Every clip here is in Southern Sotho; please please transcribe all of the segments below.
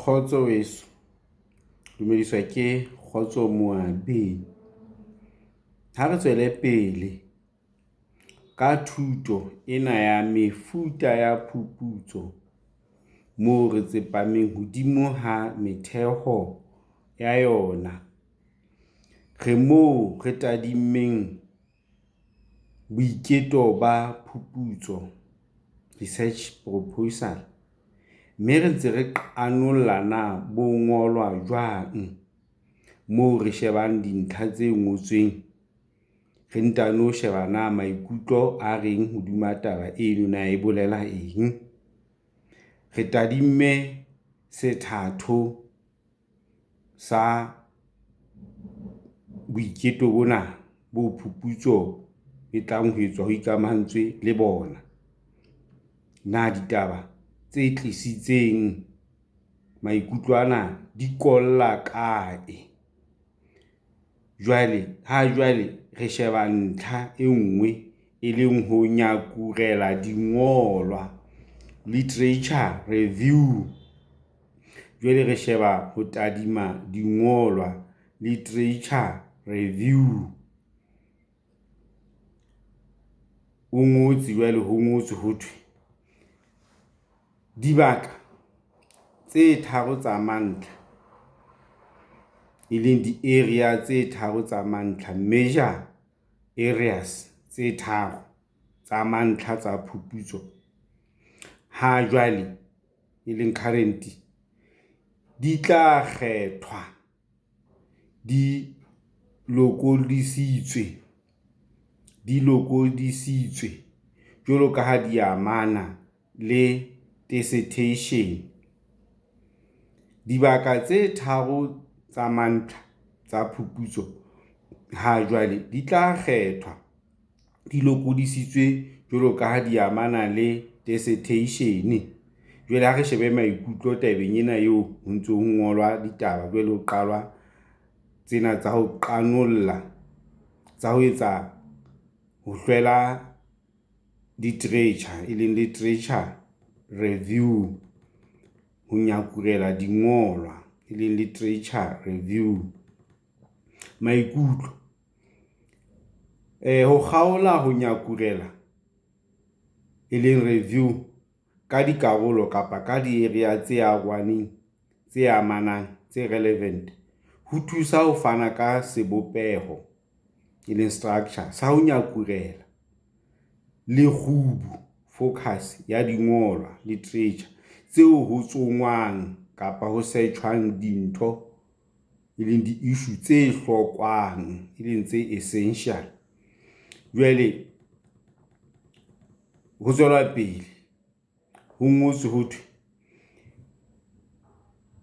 Kgotso weso, dumediswa ke Kgotso Moabi. Ha re tswele pele ka thuto ena ya mefuta ya phuputso moo re tsepameng hodimo ha metheho ya yona. Re moo re tadimmeng boiketo ba phuputso, research proposal, mme re ntse re qanolla na bo ngolwa jwang, moo re shebang dintlha tse ngotsweng, re ntano sheba na maikutlo a reng hodima taba eno na e bolela eng. Re tadimme sethatho sa boiketo bona bo phuputso e tlang ho etswa ho ikamahantswe le bona. Na ditaba tse tlisitseng maikutlo ana di kolla kae? Jwale ha jwale re sheba ntlha e nngwe, e leng ho nyakurela dingolwa, literature review. Jwale re sheba ho tadima dingolwa, literature review. O ngotse jwale ho ngotswe ho thwe dibaka tse tharo tsa mantlha, e leng di-area tse tharo tsa mantlha, major areas tse tharo tsa mantlha tsa phuputso ha jwale e leng current di tla kgethwa di lokodisitswe jwalo ka ha di amana le dissertation. Dibaka tse tharo tsa mantlha tsa phuputso ha jwale di tla kgethwa di lokodisitswe jwalo ka ha di amana le dissertation. Jwale ha re shebe maikutlo tabeng ena eo ho ntso ho ngolwa ditaba jwale ho qalwa tsena tsa ho qanolla tsa ho etsa ho hlwela literature, e leng literature review. Ho nyakurela dingolwa, e leng literature review. Maikutlo ho kgaola ho nyakurela e leng review ka dikarolo kapa ka di-area tse arohaneng tse amanang tse relevant ho thusa ho fana ka sebopeho, e leng structure sa ho nyakurela le kgubu, focus, ya dingolwa, literature, tseo ho tsongwang kapa ho search-wang dintho, e leng di-issue tse hlokwang, e leng tse essential. Jwale ho tswela pele ho ngotswe ho thwe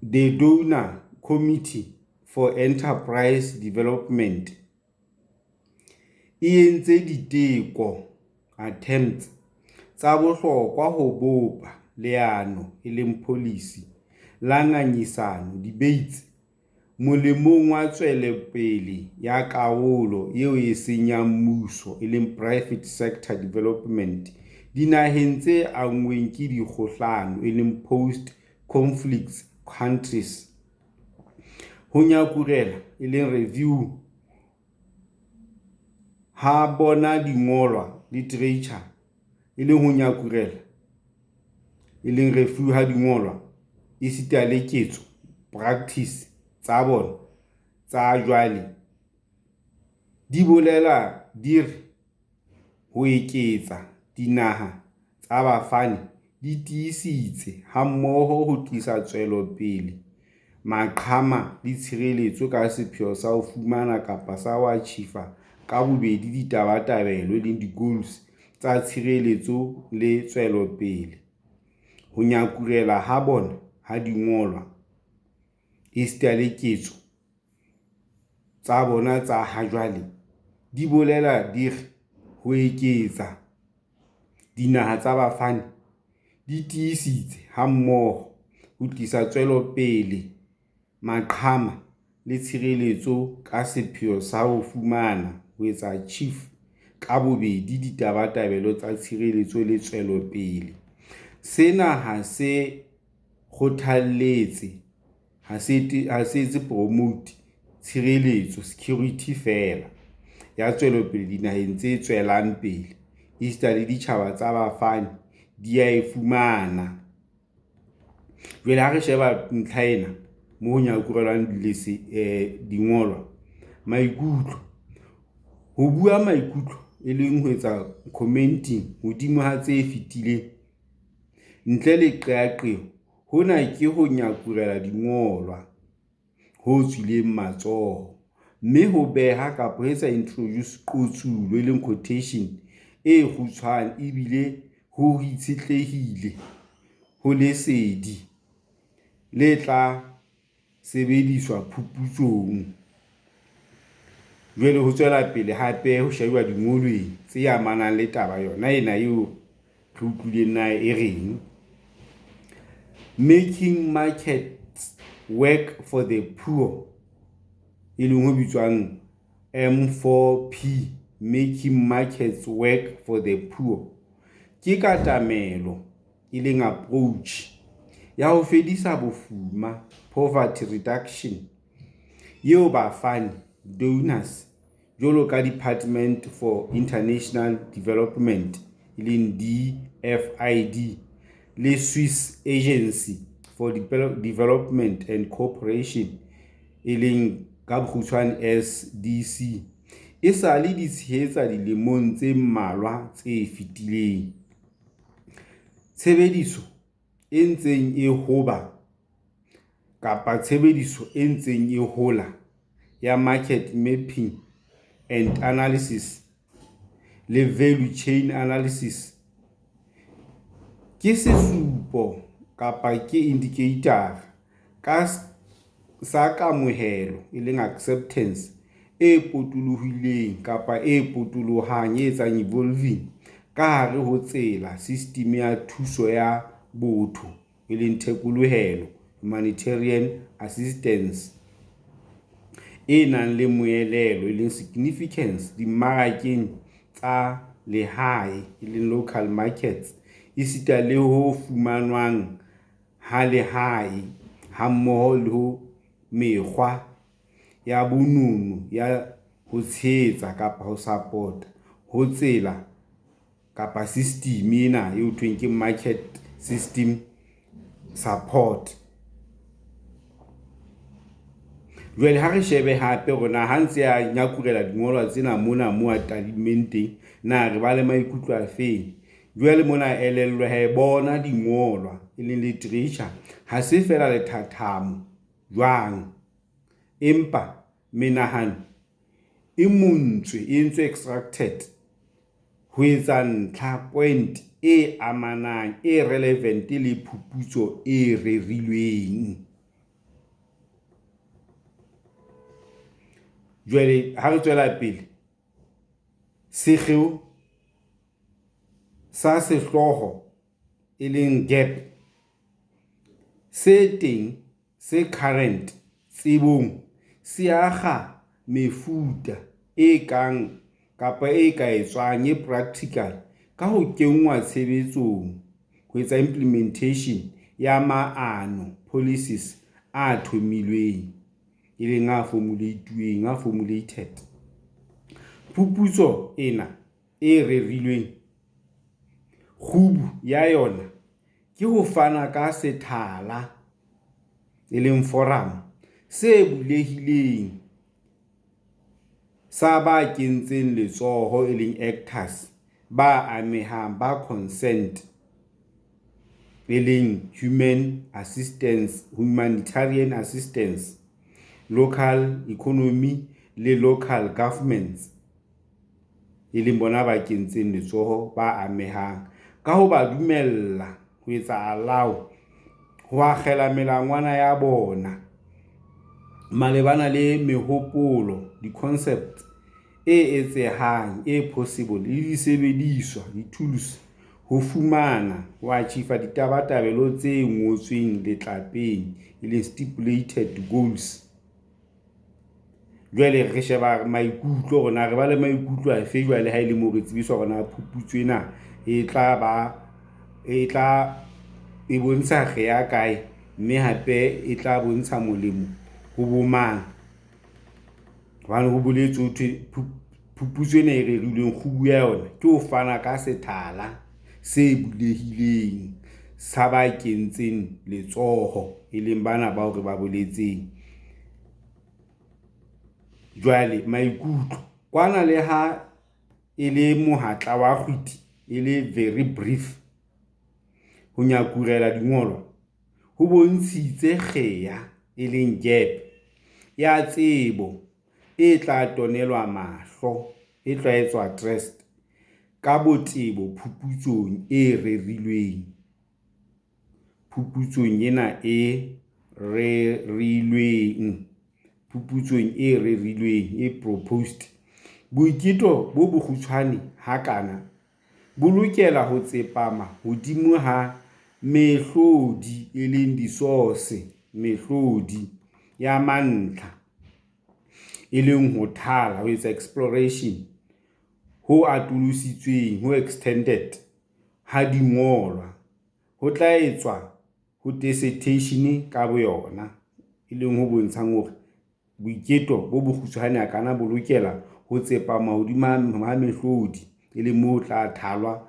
The Donor Committee for Enterprise Development e entse diteko, attempts, tsa bohlokwa ho bopa leano, e leng policy, la ngangisano, debates, molemong wa tswelopele ya karolo eo e seng ya mmuso, e leng private sector development, dinaheng tse anngweng ke dikgohlano, e leng post conflicts countries. Ho nyakurela, e leng review, ha bona dingolwa, literature, e leng ho nyakurela, e leng review ha dingolwa esita le ketso, practice, tsa bona tsa jwale di bolela di re ho eketsa dinaha tsa bafani di tiisitse hammoho ho tlisa tswelopele, maqhama le tshireletso ka sepheo sa ho fumana kapa sa ho achieva ka bobedi ditabatabelo, e leng di-goals, tsa tshireletso le tswelopele. Ho nyakurela ha bona ha dingolwa esita le ketso tsa bona tsa ha jwale di bolela di re ho eketsa dinaha tsa bafani di tiisitse hammoho ho tlisa tswelopele, maqhama le tshireletso ka sepheo sa ho fumana, ho etsa achieve, ka bobedi ditabatabelo tsa tshireletso le tswelopele. Sena ha se kgothalletse. ha se etse promote tshireletso, security, feela ya tswelopele dinaheng tse tswelang pele, esita le ditjhaba tsa bafani di a e fumana. Jwale ha re sheba ntlha ena moo ho nyakurelwang dingolwa, maikutlo. Ho bua maikutlo, e leng ho etsa commenting hodima ha tse fetileng ntle le qeaqeo hona ke ho nyakurela dingolwa ho tswileng matsoho, mme ho beha kapa ho etsa introduce qotsulo, e leng quotation, e kgutshwane ebile ho itshetlehile ho lesedi le tla sebediswa phuputsong. Jwale ho tswela pele hape ho shebuwa dingolweng tse amanang le taba yona ena eo re utlwileng na e reng. Making Markets Work for the Poor, e leng ho bitswang M4P, Making Markets Work for the Poor, ke katamelo, e leng approach, ya ho fedisa bofuma, poverty reduction, eo bafani, donors, jwalo ka Department for International Development, e leng DFID, le Swiss Agency for Development and Cooperation, e leng ka bokgutshwane SDC, esale di tshehetsa dilemong tse mmalwa tse fetileng. Tshebediso e ntseng e hoba kapa tshebediso e ntseng e hola ya market mapping and analysis le value chain analysis ke sesupo kapa ke indikeitara sa kamohelo, e leng acceptance, e potolohileng kapa e potolohang, e etsang evolving, ka hare ho tsela, system, ya thuso ya botho, e leng thekolohelo, humanitarian assistance, e nang le moelelo, e leng significance, dimmarakeng tsa lehae, e leng local markets, esita le ho fumanwang ha lehae hammoho le ho mekgwa ya bonono ya ho tshehetsa kapa ho support-a ho tsela kapa system ena e ho thweng ke market system support. Jwale ha re shebe hape hore na ha ntse a nyakurela dingolwa tsena mona mo a tadimmeng teng, na re ba le maikutlo a feng. Jwale mona elellwe hee bona dingolwa, e leng literature, ha se feela lethathamo jwang, empa menahano e montswe, e entswe extracted ho etsa ntlha, point, e amanang, e relevant le phuputso e rerilweng. Jwale ha re tswela pele, sekgeo sa sehlooho, e leng gap, se teng, se current, tsebong, se akga mefuta e kang kapa e ka etswang, e practical, ka ho kenngwa tshebetsong, ho etsa implementation, ya maano, policies, a thomilweng, e leng a formolate-uweng, a formulated. Phuputso ena e rerilweng, kgubu ya yona ke ho fana ka sethala, e leng forum, se bulehileng sa ba kentseng letsoho, e leng actors, ba amehang, ba concerned, e leng humanitarian assistance, local economy le local governments, e leng bona ba kentseng letsoho, ba amehang ka ho ba dumella ho etsa allow ho akgela melangwana ya bona malebana le mehopolo, di-concepts, e etsehang, e possible, le disebediswa, di-tools, ho fumana, ho achieve ditabatabelo tse ngotsweng letlapeng, e leng stipulated goals. Jwale re sheba maikutlo hore na re ba le maikutlo afe jwale ha e le moo re tsebiswa hore na phuputso ena e tla ba e tla e bontsha re ya kae. Mme hape e tla bontsha molemo ho bo mang? Hobane ho boletswe ho thwe phuputso ena e rerilweng, kgubu ya yona ke ho fana ka sethala se bulehileng sa ba kentseng letsoho, e leng bana bao re ba boletseng. Jwale maikutlo kwana le ha e le mohatla wa kgwiti, e le very brief. Ho nyakurela dingolwa ho bontshitse kgea, e leng gap, ya tsebo e tla tonelwa mahlo, e tla etswa addressed, ka botebo phuputsong ena e rerilweng, e proposed. Boiketo bo bokgutshwane hakana bo lokela ho tsepama hodimo ha mehlodi, e leng disource, mehlodi, ya mantlha, e leng ho thala, ho etsa exploration, ho atolositsweng, ho extended, ha dingolwa, ho tla etswa ho dissertation ka boyona, e leng ho bontshang hore boiketo bo bokgutshwane hakana bo lokela ho tsepama hodima ha mehlodi, e leng moo ho tla thalwa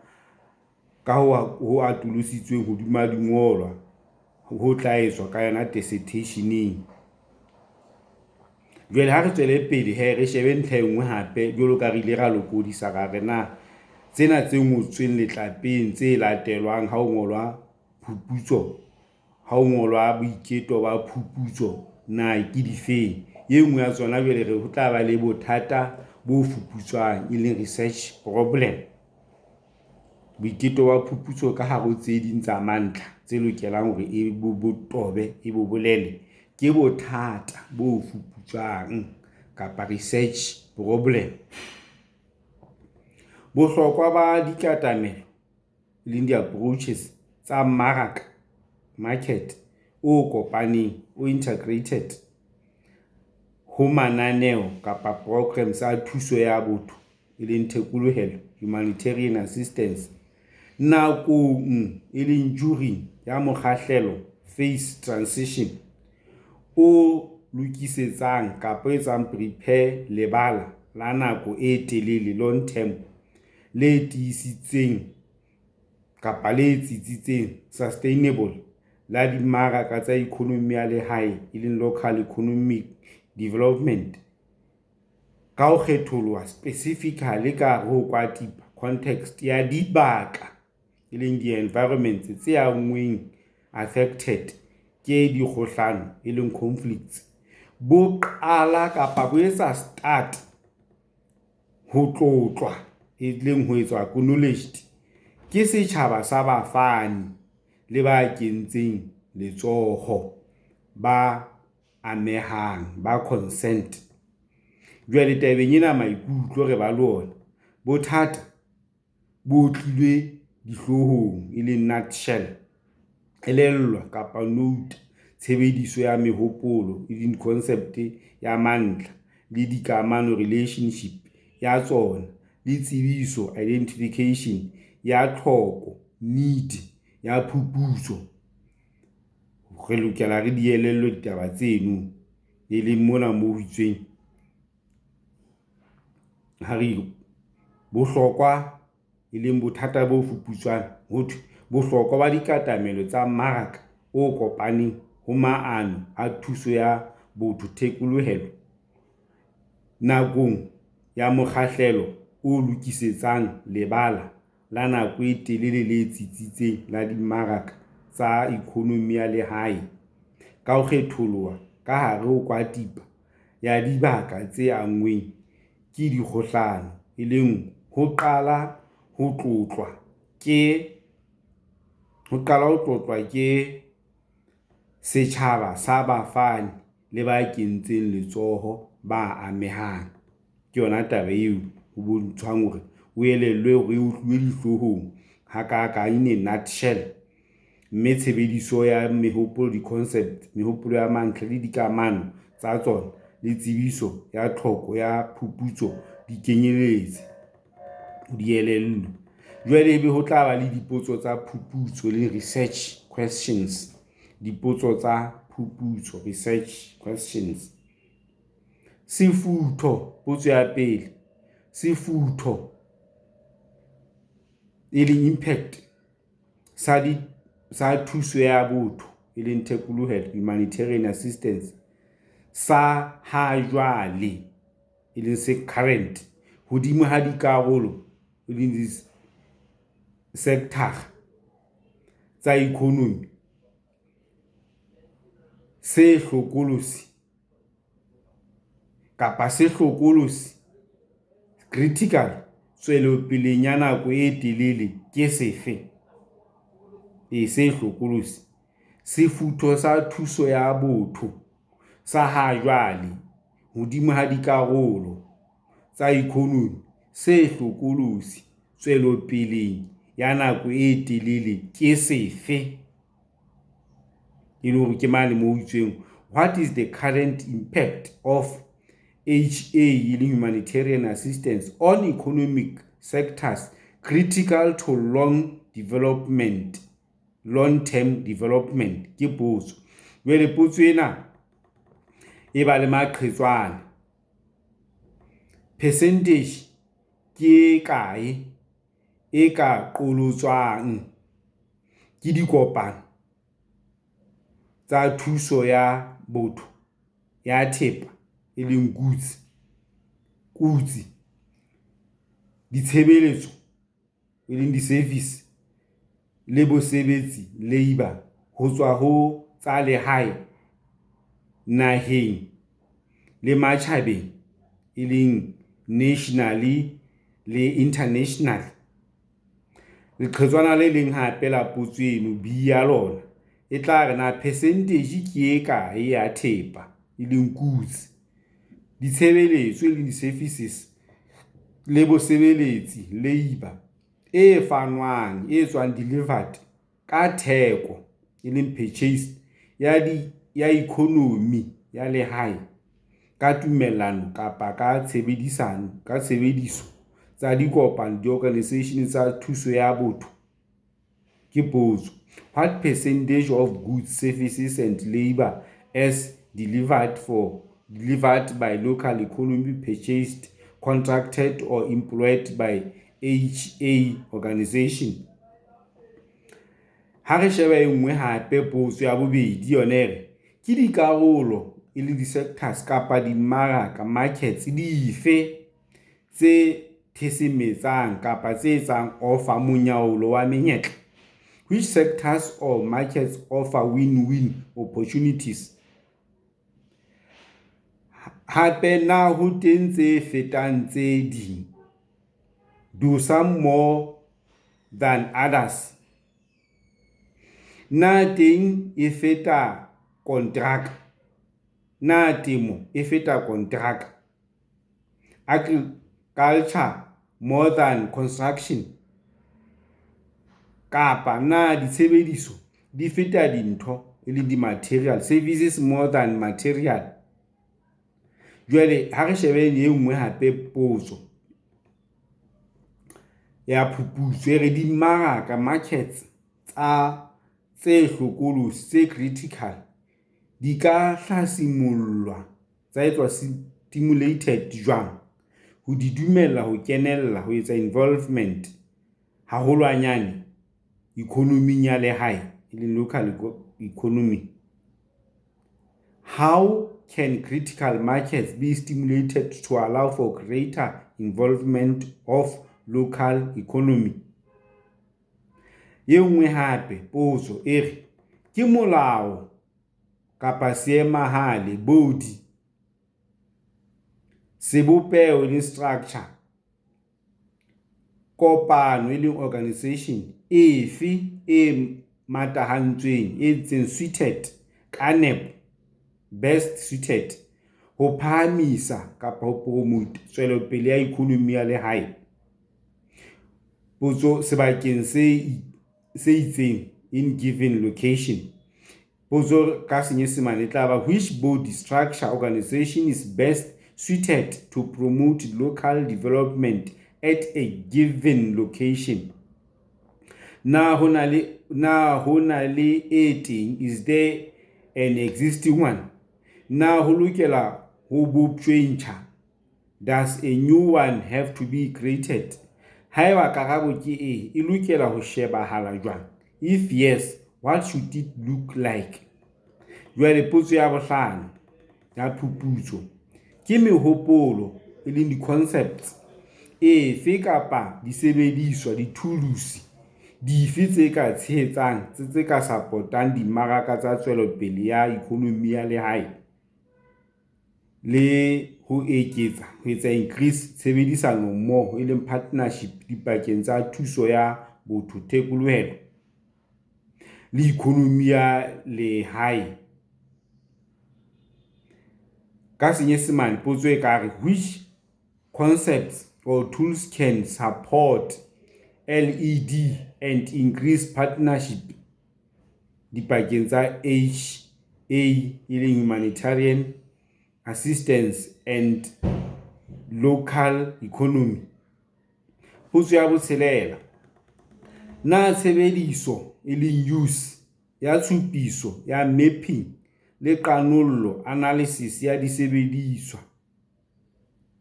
ka ho atolositsweng hodima dingolwa, ho tla etswa ka yona dissertation-eng. Jwale ha re tswele pele hee re shebe ntlha e nngwe hape jwalo ka re ile ra lokodisa ra re na tsena tse ngotsweng letlapeng tse latelwang ha ho ngolwa phuputso, ha ho ngolwa boiketo ba phuputso na ke difeng? E nngwe ya tsona jwale re ho tla ba le bothata bo fuputswang, e leng research problem. Boiketo ba phuputso ka hare ho tse ding tsa mantlha tse lokelang hore e bo tobe, e bo bolele ke bothata bo fuputswang kapa research problem. Bohlokwa ba dikatamelo, e leng di-approaches, tsa mmaraka, market, o kopaneng, o integrated, ho mananeo kapa programmes a thuso ya botho, e leng thekolohelo, humanitarian assistance, nakong, e leng during, ya mokgahlelo, phase transition, o lokisetsang kapa o etsang prepare lebala la nako e telele, long term, le tiisitseng kapa le tsitsitseng, sustainable, la dimmaraka tsa ikonomi ya lehae, e leng local economic development, ka ho kgetholoha, specifically, ka hare ho kwatipa, context, ya dibaka, e leng di-environments, tse anngweng, affected, ke dikgohlano, e leng conflicts, bo qala kapa bo etsa start ho tlotlwa, e leng ho etswa acknowledged, ke setjhaba sa bafani le ba kentseng letsoho ba amehang, ba concerned. Jwale tabeng ena maikutlo re ba le ona. Bothata bo otlilwe dihloohong, e leng nutshell. Elellwa kapa note tshebediso ya mehopolo, e leng concept, ya mantlha le dikamano, relationship, ya tsona le tsebiso, identification, ya tlhoko, need, ya phuputso. Re lokela re di elellwe ditaba tseno, e leng mona moo ho itsweng ha re bohlokwa, e leng bothata bo fuputswang ho thwe bohlokwa ba dikatamelo tsa mmaraka o kopaneng ho maano a thuso ya botho thekolohelo nakong ya mokgahlelo o lokisetsang lebala la nako e telele le tsitsitseng la dimmaraka tsa ikonomi ya lehae, ka ho kgetholoha ka hare ho kwatipa ya dibaka tse anngweng ke dikgohlano, e leng ho qala ho tlotlwa ke setjhaba sa bafani le ba kentseng letsoho ba amehang. Ke yona taba eo ho bontshang hore o elellwe hore e otluwe dihloohong hakakang in a nutshell. Mme tshebediso ya mehopolo, di-concept, mehopolo ya mantlha le dikamano tsa tsona le tsebiso ya tlhoko ya phuputso di kenyeletse, o di elellwe. Jwale ebe ho tla ba le dipotso tsa phuputso le research questions. Dipotso tsa phuputso, research questions. Sefutho, potso ya pele. Sefutho e leng impact sa thuso ya botho, e leng thekolohelo, humanitarian assistance, sa hajwale, e leng se current, hodima ha dikarolo, e leng disekthara tsa ikonomi, se hlokolosi kapa se hlokolosi, critical, tswelopeleng ya nako e telele ke sefe? E, se hlokolosi. Sefutho sa thuso ya botho sa hajwale hodima ha dikarolo tsa ikonomi se hlokolosi tswelopeleng ya nako e telele ke sefe? E le hore ke mane moo ho itsweng what is the current impact of HA, e leng humanitarian assistance, on economic sectors critical to long development, long term development? Ke potso. Jwale potso ena e ba le maqhetswana. Percentage ke e kae e ka qolotswang ke dikopano tsa thuso ya botho ya thepa, e leng goods, kotsi, ditshebeletso, e leng di-service, le bosebetsi, labour, ho tswa ho tsa lehae, naheng le matjhabeng, e leng nationally le internationally? Leqhetswana le leng hape la potso eno, B ya lona e tla re na percentage ke e kae ya thepa, e leng goods, ditshebeletso, e leng di-services, le bosebeletsi, labour, e fanwang, e etswang delivered, ka theko, e leng purchased, ya ikonomi ya lehae ka tumellano kapa ka tshebediso tsa dikopano, di-organisation, tsa thuso ya botho? Ke potso. What percentage of goods, services and labour as delivered by local economy purchased, contracted or employed by HA organization? Ha re sheba e nngwe hape potso ya bobedi yona e re ke dikarolo, e leng di-sectors, kapa dimmaraka, markets, dife tse thesemetsang kapa tse etsang offer monyaolo wa menyetla? Which sectors or markets offer win-win opportunities? Hape na ho teng tse fetang tse ding, do some more than others? Na teng e feta konteraka? Na temo e feta konteraka, agriculture more than construction? Kapa na ditshebediso di feta dintho, e leng di-material, services more than material? Jwale ha re shebe e nngwe hape potso ya phuputso e re dimmaraka, markets, tsa tse hlokolosi, tse critical, di ka hlasimollwa, tsa etswa stimulated jwang ho di dumella ho kenella, ho etsa involvement haholwanyane ikonoming ya lehae, e leng local economy? How can critical markets be stimulated to allow for greater involvement of local economy? E nngwe hape potso e re ke molao kapa seemahale, body, sebopeho, e leng structure, kopano, e leng organisation, efe e matahantsweng, e entseng suited ka nepo, best suited, ho phahamisa kapa ho promote tswelopele ya ikonomi ya lehae? Potso sebakeng se itseng, in given location. Potso ka Senyesemane e tla ba which body, structure, organization is best suited to promote local development at a given location? Na ho na le na ho na le e teng? Is there an existing one? Na ho lokela ho boptjwe e ntjha? Does a new one have to be created? Haeba karabo ke e, e lokela ho shebahala jwang? If yes, what should it look like? Jwale potso ya bohlano ya phuputso ke mehopolo, e leng di-concepts, efe kapa disebediswa, dithuluse, dife tse ka tshehetsang, tse ka supportang dimmaraka tsa tswelopele ya ikonomi ya lehae, le ho eketsa, ho etsa increase, tshebedisanommoho, e leng partnership, dipakeng tsa thuso ya botho, thekolohelo, le ikonomi ya lehae? Ka Senyesemane potso e ka re, which concepts or tools can support LED and increase partnership dipakeng tsa HA, e leng humanitarian assistance, and local economy? Potso ya botshelela, na tshebediso, e leng use, ya tshupiso ya mapping le qanollo, analysis, ya disebediswa.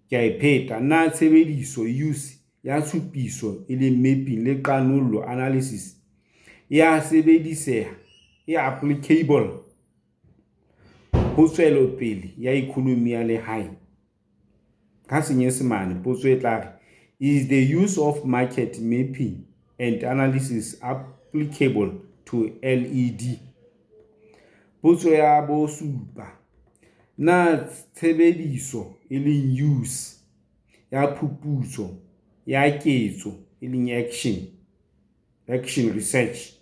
Ke a e pheta, na tshebediso, use, ya tshupiso, e leng mapping, le qanollo, analysis, e a sebediseha, e applicable, ho tswelopele ya ikonomi ya lehae? Ka Senyesemane potso e tla re, is the use of market mapping and analysis applicable to LED? Potso ya bosupa, na tshebediso, e leng use, ya phuputso ya ketso, e leng action, action research,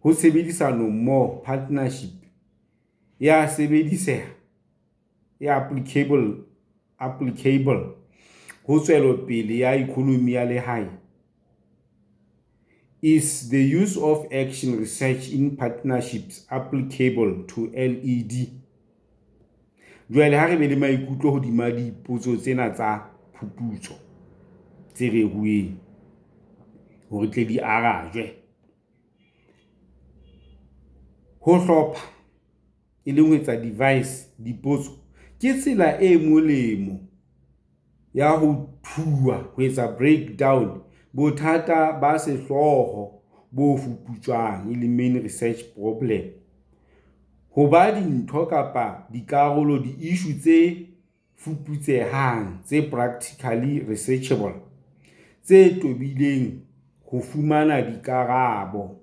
ho tshebedisanommoho, partnership, e a sebediseha, e applicable, applicable, ho tswelopele ya ikonomi ya lehae? Is the use of action research in partnerships applicable to LED? Jwale ha re be le maikutlo hodima dipotso tsena tsa phuputso tse reruweng hore tle di arajwe. Ho hlopha, e leng ho etsa device, dipotso ke tsela e molemo ya ho thuwa, ho etsa breakdown, bothata ba sehlooho bo fuputswang, e leng main research problem, ho ba dintho kapa dikarolo, di-issue, tse fuputsehang, tse practically researchable, tse tobileng ho fumana dikarabo.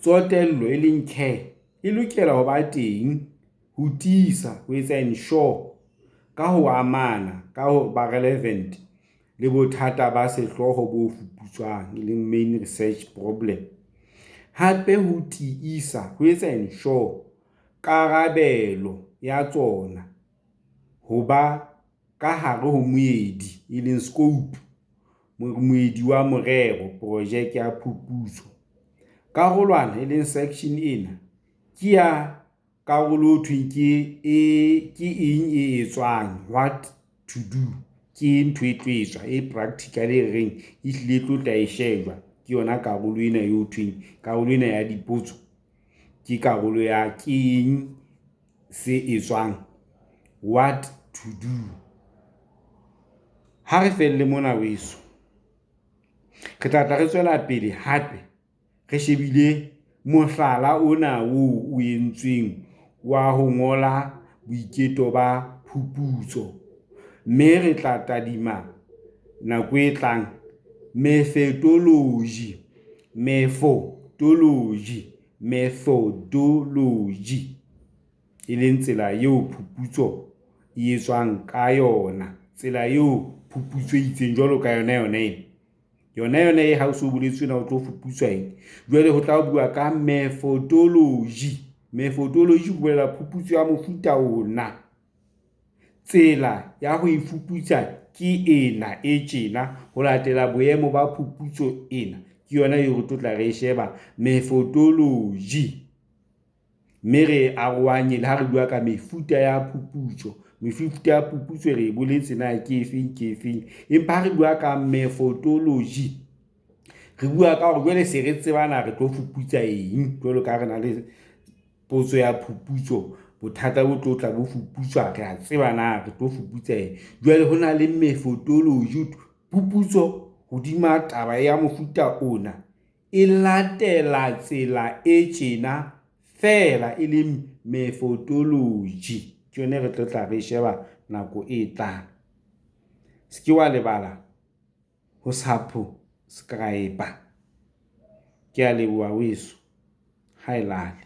Tsotello, e leng care, e lokela ho ba teng ho tiisa, ho etsa ensure, ka ho amana, ka ho ba relevant, le bothata ba sehlooho bo fuputswang, e leng main research problem. Hape ho tiisa, ho etsa ensure, karabelo ya tsona ho ba ka hare ho moedi, e leng scope, moedi wa morero, projeke ya phuputso. Karolwana, e leng section ena, ke ya karolo ho thweng ke e ke eng e etswang, what to do, ke ntho e tlo etswa e practical e reng ehlile e tlo tla e shejwa ke yona karolo ena eo thweng karolo ena ya dipotso ke karolo ya ke eng se etswang, what to do. Ha re felle mona weso, re tla tla re tswela pele hape re shebile mohlala ona oo o entsweng wa ho ngola boiketo ba phuputso, mme re tla tadima nako e tlang mefetoloji, mefotoloji, methodology, e leng tsela eo phuputso e etswang ka yona, tsela eo phuputso e itseng jwalo ka yona yona ena. Yona yona e ha o so boletswe na o tlo fuputswa eng. Jwale ho tla bua ka methodology. Methodology ho bolela phuputso ya mofuta ona. Tsela ya ho e fuputsa ke ena e tjena ho latela boemo ba phuputso ena. Ke yona eo re tlo tla re e sheba methodology. Mme re arohanye le ha re bua ka mefuta ya phuputso. Mefuta ya phuputso re e boletse na ke efeng ke efeng. Empa ha re bua ka methodology, Re bua ka hore jwale se re tsebana re tlo fuputsa eng jwalo ka ha re na le potso ya phuputso, bothata bo tlo tla bo fuputswa, re a tseba na re tlo fuputsa eng. Jwale ho na le methodology, phuputso hodima taba ya mofuta ona e latela tsela e tjena feela e leng methodology. Ke yona e re tlo tla re sheba nako e tlang. Se ke wa lebala ho subscriber. Ke a leboha weso, ha e lale.